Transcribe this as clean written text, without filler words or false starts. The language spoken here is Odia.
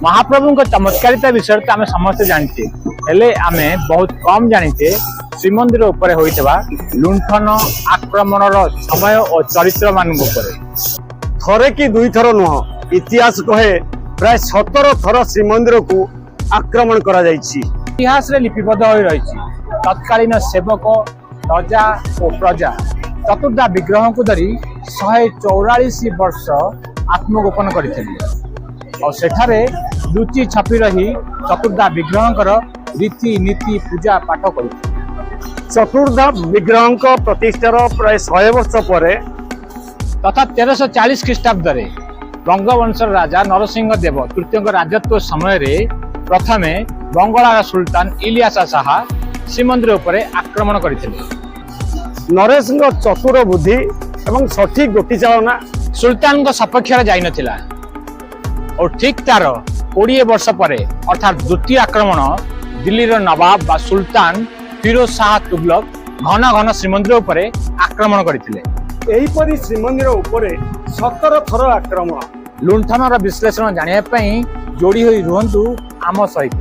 ମହାପ୍ରଭୁଙ୍କ ଚମତ୍କାରିତା ବିଷୟରେ ତ ଆମେ ସମସ୍ତେ ଜାଣିଛେ। ହେଲେ ଆମେ ବହୁତ କମ୍ ଜାଣିଛେ ଶ୍ରୀମନ୍ଦିର ଉପରେ ହୋଇଥିବା ଲୁଣ୍ଠନ ଆକ୍ରମଣର ସମୟ ଓ ଚରିତ୍ରମାନଙ୍କ ଉପରେ। ଥରେ କି ଦୁଇଥର ନୁହଁ, ଇତିହାସ କହେ ପ୍ରାୟ 17 ଥର ଶ୍ରୀମନ୍ଦିରକୁ ଆକ୍ରମଣ କରାଯାଇଛି। ଇତିହାସରେ ଲିପିବଦ୍ଧ ହୋଇ ରହିଛି, ତତ୍କାଳୀନ ସେବକ, ରଜା ଓ ପ୍ରଜା ଚତୁର୍ଦ୍ଧା ବିଗ୍ରହଙ୍କୁ ଧରି 144 ବର୍ଷ ଆତ୍ମଗୋପନ କରିଥିଲେ ଆଉ ସେଠାରେ ଲୁଚି ଛପି ରହି ଚତୁର୍ଦ୍ଧା ବିଗ୍ରହଙ୍କର ରୀତି ନୀତି ପୂଜା ପାଠ କରୁଥିଲେ। ଚତୁର୍ଦ୍ଧା ବିଗ୍ରହଙ୍କ ପ୍ରତିଷ୍ଠାର ପ୍ରାୟ 100 ବର୍ଷ ପରେ ତଥା 1340 ଖ୍ରୀଷ୍ଟାବ୍ଦରେ ଗଙ୍ଗବଂଶର ରାଜା ନରସିଂହ ଦେବ ତୃତୀୟଙ୍କ ରାଜତ୍ୱ ସମୟରେ ପ୍ରଥମେ ବଙ୍ଗଳାର ସୁଲତାନ ଇଲିଆସ ଶାହା ଶ୍ରୀମନ୍ଦିର ଉପରେ ଆକ୍ରମଣ କରିଥିଲେ। ନରେଶଙ୍କ ଚତୁର ବୁଦ୍ଧି ଏବଂ ସଠିକ ଗୋଟି ଚାଳନା ସୁଲତାନଙ୍କ ସପକ୍ଷରେ ଯାଇନଥିଲା ଓ ଠିକ ତାର 20 ବର୍ଷ ପରେ, ଅର୍ଥାତ୍ ଦ୍ୱିତୀୟ ଆକ୍ରମଣ, ଦିଲ୍ଲୀର ନବାବ ବା ସୁଲତାନ ଫିରୋଜ ଶାହା ତୁଗଲକ ଘନ ଘନ ଶ୍ରୀମନ୍ଦିର ଉପରେ ଆକ୍ରମଣ କରିଥିଲେ। ଏହିପରି ଶ୍ରୀମନ୍ଦିର ଉପରେ 17 ଥର ଆକ୍ରମଣ। ଲୁଣ୍ଠନର ବିଶ୍ଳେଷଣ ଜାଣିବା ପାଇଁ ଯୋଡ଼ି ହୋଇ ରୁହନ୍ତୁ ଆମ ସହିତ।